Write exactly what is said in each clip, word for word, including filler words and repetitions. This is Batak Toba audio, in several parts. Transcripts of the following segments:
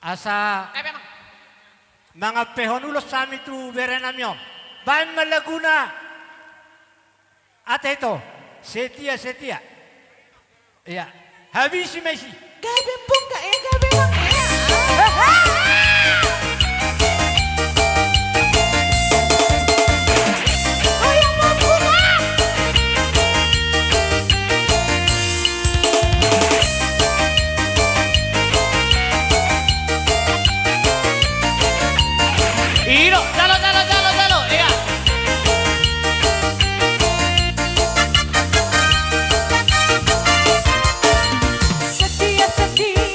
Asa mangampehon ulos hami tu berenami on. Baen ma laguna. Ate ito, setia, setia. Ia, habisi ma isi. Gabe pungka, ia, gabe pungka, ia. Goyang ma pungka. Iro, jalo, jalo, jalo, jalo, ia. Setia, setia.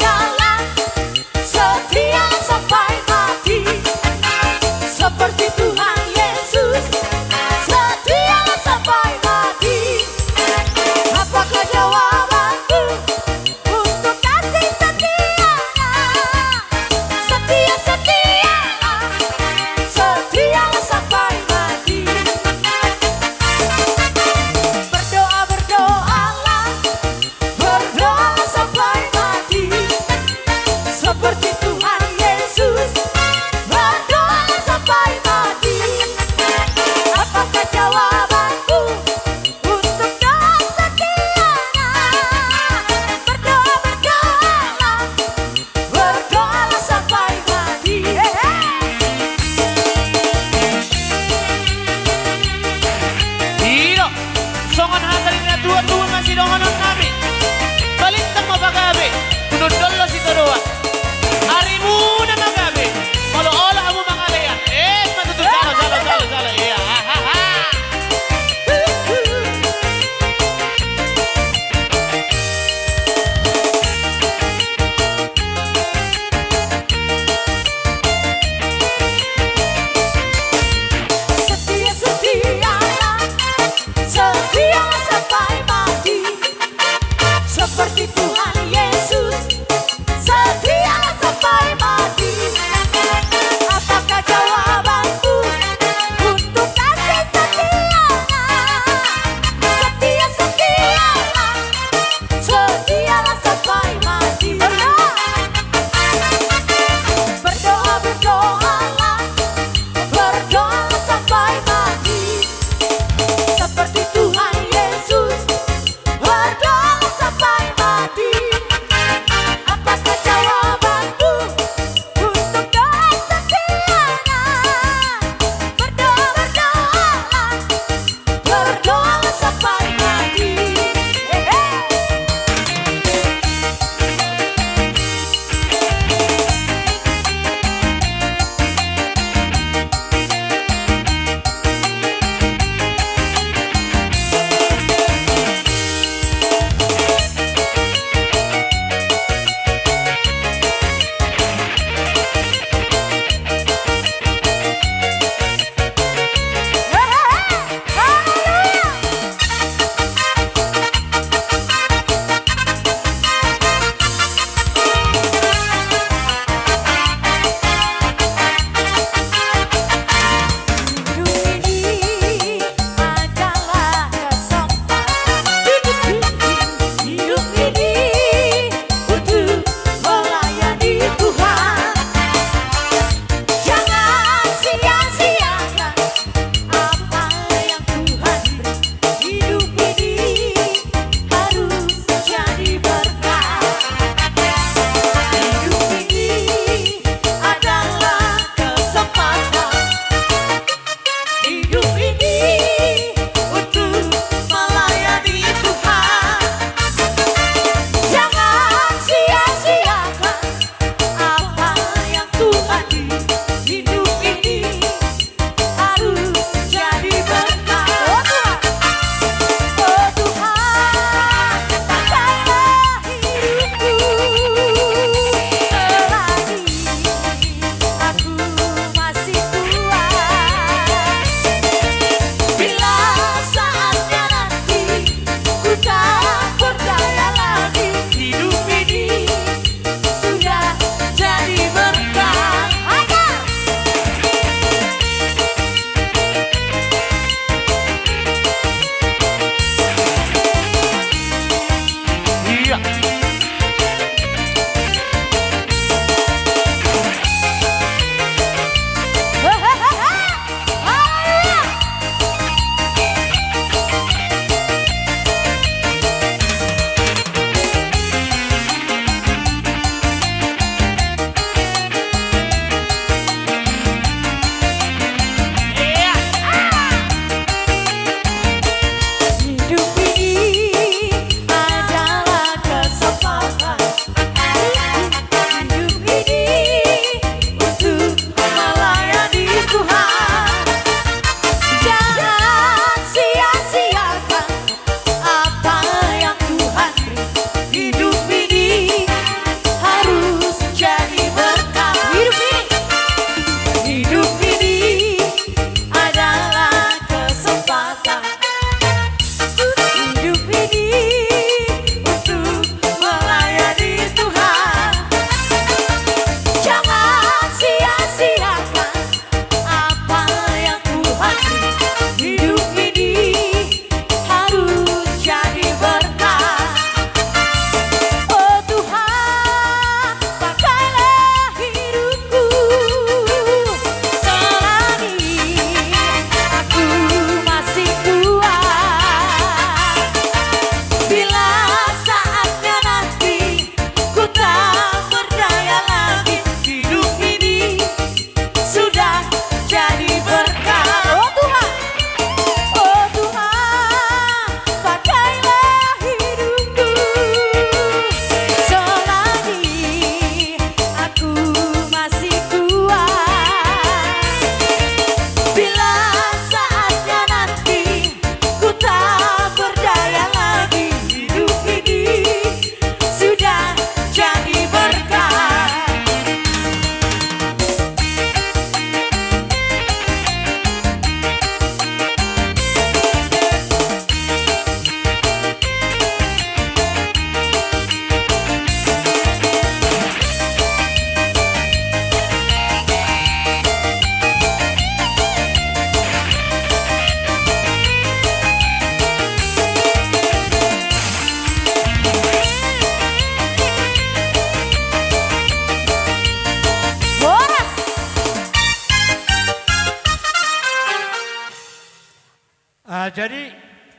Jadi,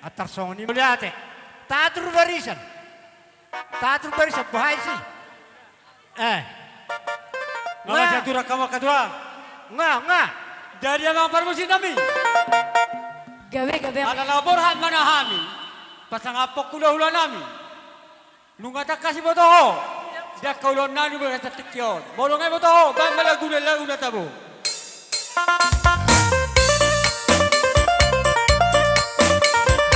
antar songon i mauliate. Tatur barisan. Tatur barisan, boha isi. Eh. Nga, nga. Masiatur angka angka tulang. Nga, nga. Jadi amang parmusik nami. Gabe, gabe. Ala na borhat ma hami pasangaphon hulahula nami. Nunga tangkas diboto ho di angka ulaon nami di bagasan tingki on. Molo nga diboto ho, baen ma laguna, laguna tabo.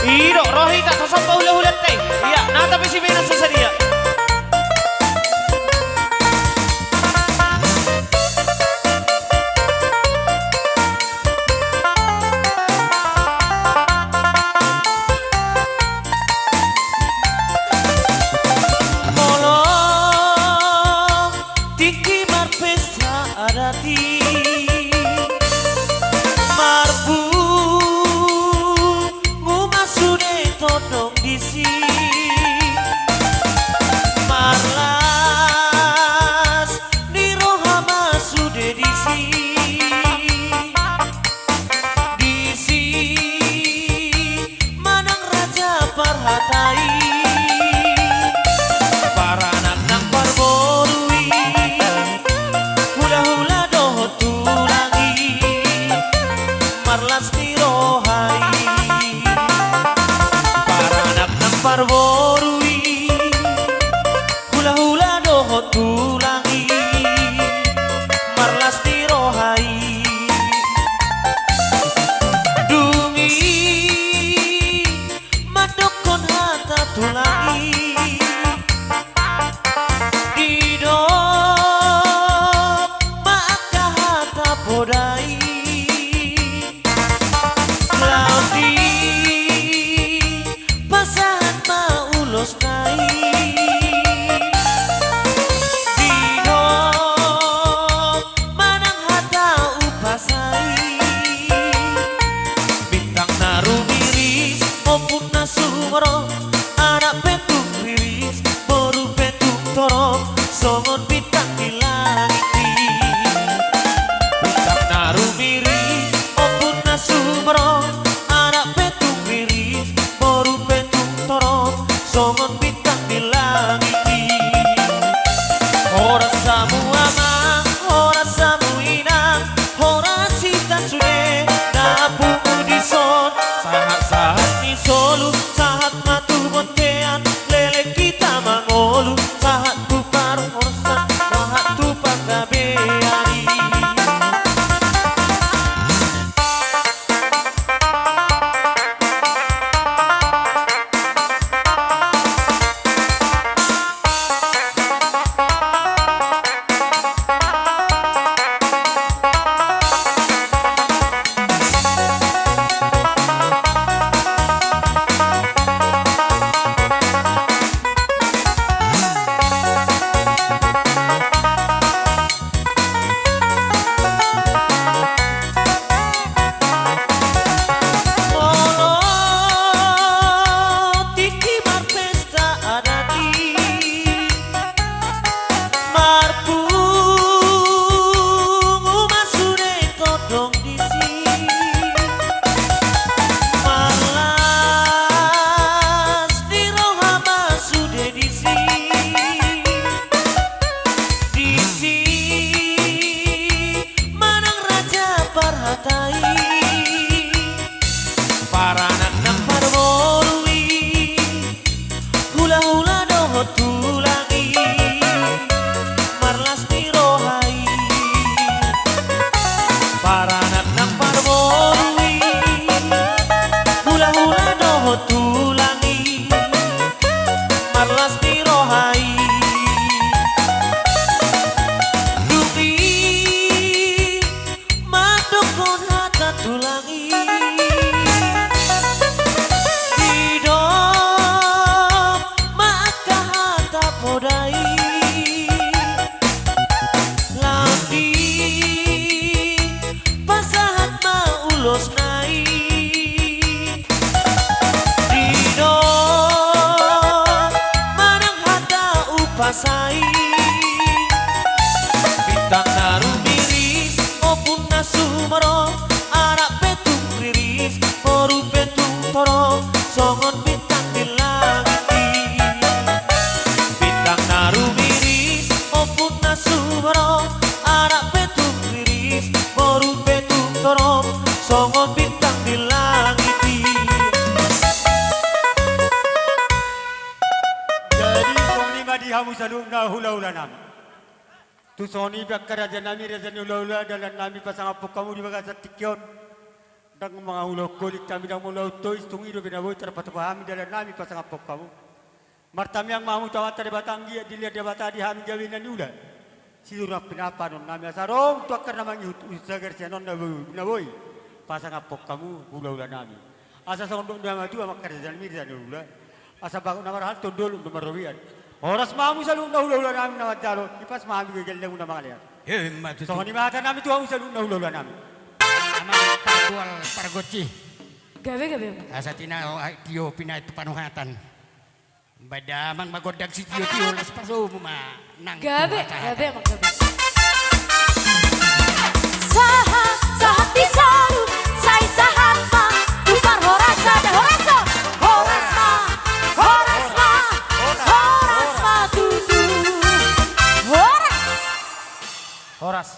I do, ro hita, ro somba hulahulanta i. Ia, na tapasibena sasadia. Molo tingki marpesta adat i, marbungu ma sude tondong disi, marlas ni roha ma sude disi. Disi manang raja parhata i, paranak nang parboru i, hulahula dohot tulang i, marlas ni roha i, paranak nang parboru i, hulahula dohot tulang i, marlas ni roha i. Dung i mandokkon hata tulang i, didok ma angka hata poda i. Laos dipasahat ma ulos na i. nami. Tung songon i pe angka raja nami, raja ni hulahula, dalan nami pasangaphon hamu di bagasan tingki on. Ndang mangulahon holit hami, ndang mangulahon tois, tung i dope na boi tarpatupa hami, dalan nami pasangaphon hamu. Martangiang ma hamu tu Amanta Debata, anggiat dilehon Debata di hami gabe na niula. Sidung na pinapanon nami asa adong tu angka na mangihut, asa gabe sian on na boi, na boi pasangaphon hamu hulahula nami. Asa songon dok ni hamatua ma angka raja nami, raja ni hulahula. Asa bagot na marhalto, dolok na marrobean. Horas ma hamu saluhutna hulahula nami na manjalo, hipas ma hami gagal na muna mangalean. Emma tutu. Songon i ma hata nami tu hamu saluhutna hulahula nami. Amang pargual pargonsi. Gabe, gabe. Asa tina, oh, ai, tio pinaet tu panuhatan. Baen damang ma gondang sitiotio, las pasomu ma nang tu hata-hata. Gabe, gabe, amang, gabe. Sahat, sahat di solu, sai sahat ma tu parhorasan, horas on, horas ma, horas ma, horas ma tutu. Horas. Horas.